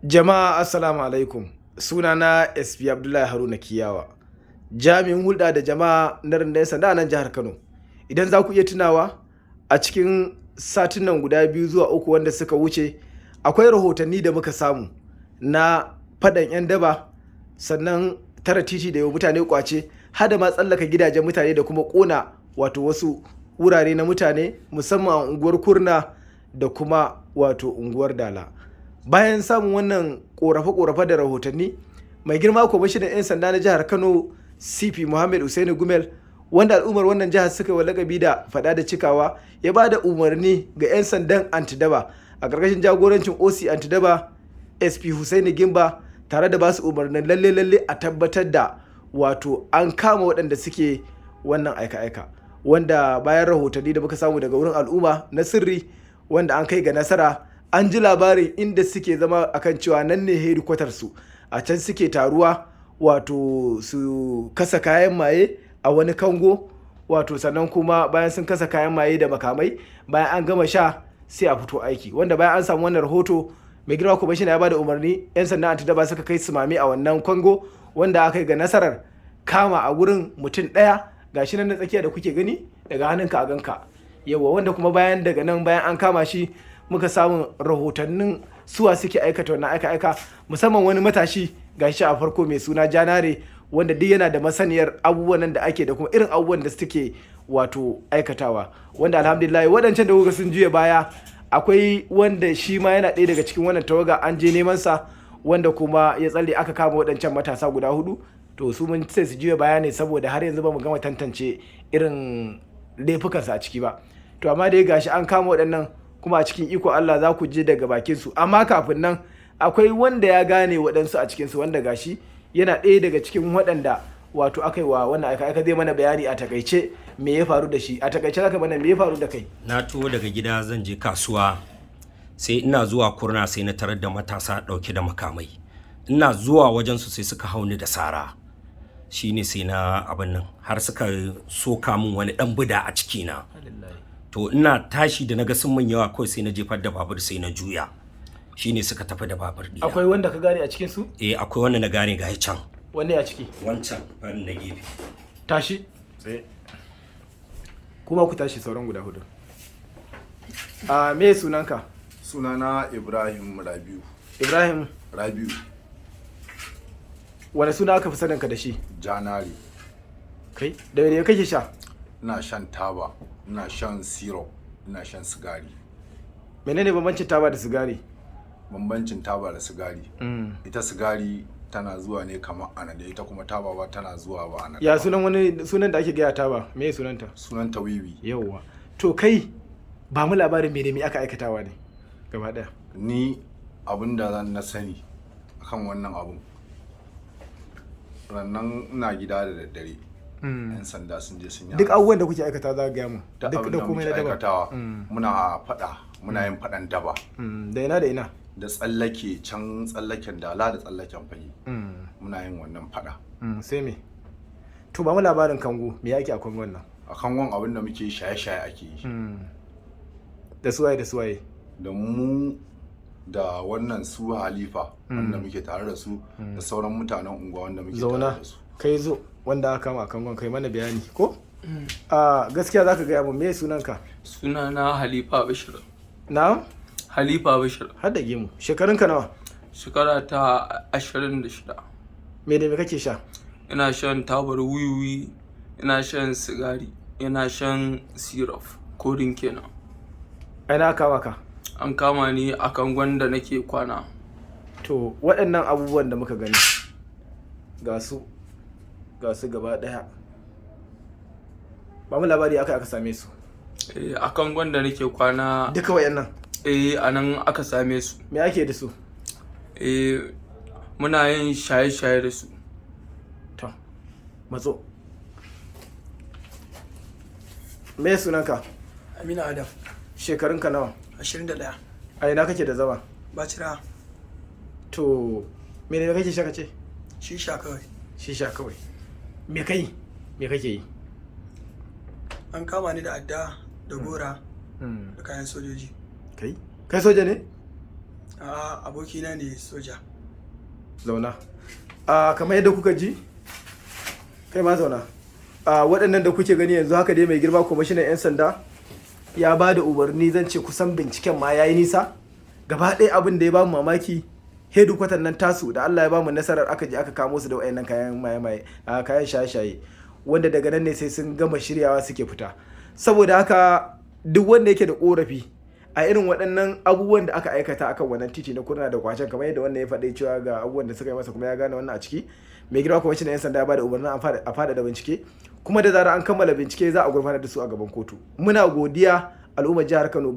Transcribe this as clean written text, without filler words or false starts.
Jama'a, assalamu alaikum. Sunana SP Abdullahi Haruna Kiyawa. Jami'in hulɗa da jama'a na rundunar sanda a nan jihar Kano. Idan za ku iya tunawa, a cikin satin nan guda 2 zuwa 3 wanda suka wuce, akwai rahotanni da muka samu na faɗan 'yan daba, sannan tara titi da yau mutane kwace, har da ma tsallaka gidajen mutane da kuma ƙona wato wasu wurare na mutane, musamman a unguwar Kurna da kuma wato unguwar Dala. Bayan samun wannan ƙorafe-ƙorafe da rahotanni, mai girma kwamishinan 'yan sanda na jihar Kano, CP Muhammad Usaini Gumel, wanda al'ummar wannan jihar suka yi wa lakabi da fada da cikawa, ya ba da umarni ga 'yan sandan antidaba a ƙarƙashin jagorancin OC antidaba SP Husaini Gimba, tare da ba su umarnin lalle lalle a tabbatar da wato an kama waɗanda suke wannan aika-aika. Wanda bayan rahotanni da muka samu daga wurin al'umma na sirri, wanda an kai ga nasara, an ji labarin inda suke zama, akan cewa nan ne hedikwatar su, a can suke taruwa, wato su kasa kayan maye a wani kango, wato sannan kuma bayan sun kasa kayan maye da makamai, bayan an gama sha sai a fito aiki. Wanda bayan an samu wannan rahoto, mai girma kwamishina ya bada umarni, 'yan sanda antidaba suka kai sumame a wannan kango, wanda aka yi ga nasarar kama a wurin mutum ɗaya, gashi nan na tsakiya da kuke gani daga hannunka a ganka yawa. Wanda kuma bayan daga nan, bayan an kama shi, muka samu rahotannin suwa suke aikata wannan aika-aika, musamman wani matashi gashi a farko mai suna Janare, wanda duk yana da masaniyar abubuwan nan da ake da kuma irin abubuwan da suke wato aikatawa. Wanda alhamdulillah, waɗancan da kuka sun juya baya, akwai wanda shi ma yana ɗaya daga cikin wannan tawaga, an je neman sa, wanda kuma ya tsalle aka kama waɗancan matasa guda hudu. To su mun sai su juya baya ne saboda har yanzu ba mu gama tantance irin laifukansu a ciki ba. To amma dai gashi an kama waɗannan, kuma a cikin iko Allah za ku je daga bakin su. Amma kafin nan, akwai wanda ya gane waɗansu a cikinsu, wanda gashi yana ɗaya daga cikin waɗanda wato aka yi wa wannan aika aika, zai mana bayani a takaice me ya faru da shi. A takaice zaka mana me ya faru da kai? Na tuwo daga gida zan je kasuwa, sai ina zuwa Kurna sai na tarar da matasa ɗauke da makamai. Ina zuwa wajensu sai suka hau ni da sara. Shine sai na abin nan, har suka soka min wani ɗan buda a cikina. To ina tashi da naga sun min yawa, kawai sai na jefar da babur, sai na juya, shine suka tafi da babur ɗina. Akwai wanda ka gane a cikin su? Eh, akwai wanda na gane, ga can. Wanne a ciki? Wancan farin na gefe. Tashi tsaye, kuma ku tashi sauran guda hudu. A me sunanka? Sunana Ibrahim Rabiu. Ibrahim? Rabiu. Wani suna aka fi saninka da shi? Janari. Kai da me kake sha? Ina shan taba, ina shan syrup, ina shan sigari. Menene bambancin taba da sigari? Bambancin taba da sigari, ita sigari tana zuwa ne kamar anade, ita kuma taba ba tana zuwa ba anade Ya ba. sunan wani sunan da ake gaya taba, me sunanta? Sunanta wiwi. Yauwa. To kai, ba mu labarin me da me aka aikatawa ne gaba daya. Ni abin da zan na sani akan wannan abun, rannan ina gida da daddare, yan sanda sun je sun yi Duk abubuwan da kuke aikata za ka gaya mu. Duk Duk abin da da komai muke na daba. aikatawa, muna fada, muna yin fadan daba. Da ina da ina? Da tsallake can, tsallaken Dala da tsallaken Fage, muna yin wannan fada. Sai me? To ba mu labarin kango, me yake a kangon nan? A kangon abin da muke shaye-shaye ake yi. Da suwaye da suwaye? Da mu da wannan su Halifa wanda muke tare da su, da sauran mutanen unguwa wanda muke tare Zauna. da su. Kai zo, wanda aka kama a kangon, kai mana bayani ko a gaskiya zaka gaya mu. Me sunanka? Sunana Halifa Bashir. Na'am? Halifa Bashir. Har da gemu. Shekarunka nawa? Shekara ta 26. Me da me kake sha? Ina shan tabar wiwi, ina shan sigari, ina shan syrup, codeine kenan. A ina aka kama ka? An kama ni a kangon da nake kwana. To waɗannan abubuwan da muka gani ga su, ga su gaba ɗaya, ba mu labari aka same su. Eh, a kangon da nake kwana. Duka waɗannan? Eh, a nan aka same su. Me ake da su? Eh, muna yin shaye-shaye da su. To matso. Me sunanka? Aminu Adam. Shekarunka nawa? 21. A ina kake da zama? Bacira. To me ne kake sha kace? Shisha kawai. Shisha kawai. Me kai, me kake yi? An kama ni da adda da gora da kayan sojoji. Kai soja ne? A abokina ne soja. Zauna. A kamar yadda kuka ji, kai ma zauna. A waɗannan da kuke gani yanzu haka dai, mai girma kwamishinan 'yan sanda ya ba da umarni, zan ce kusan binciken ma ya yi nisa gaba ɗaya. Abin da ya ba mu mamaki, hedikwatan nan tasu da Allah ya ba mu nasarar aka je aka kamo su da wayannan kayan maye-maye, a kayan shaye-shaye, wanda daga nan ne sai sun gama shiryawa suke fita. Saboda haka duk wanda yake da korafi a irin waɗannan abubuwan da aka aikata akan wannan titi na Kurna da kwacen, kamar yadda wannan ya faɗi cewa ga abubuwan da suka yi masa kuma ya gane wannan a ciki, mai girma kwamishinan 'yan sanda ya bada umarnin a faɗaɗa bincike, kuma da zarar an kammala bincike za a gurfanar da su a gaban kotu. Muna godiya, al'ummar jihar Kano.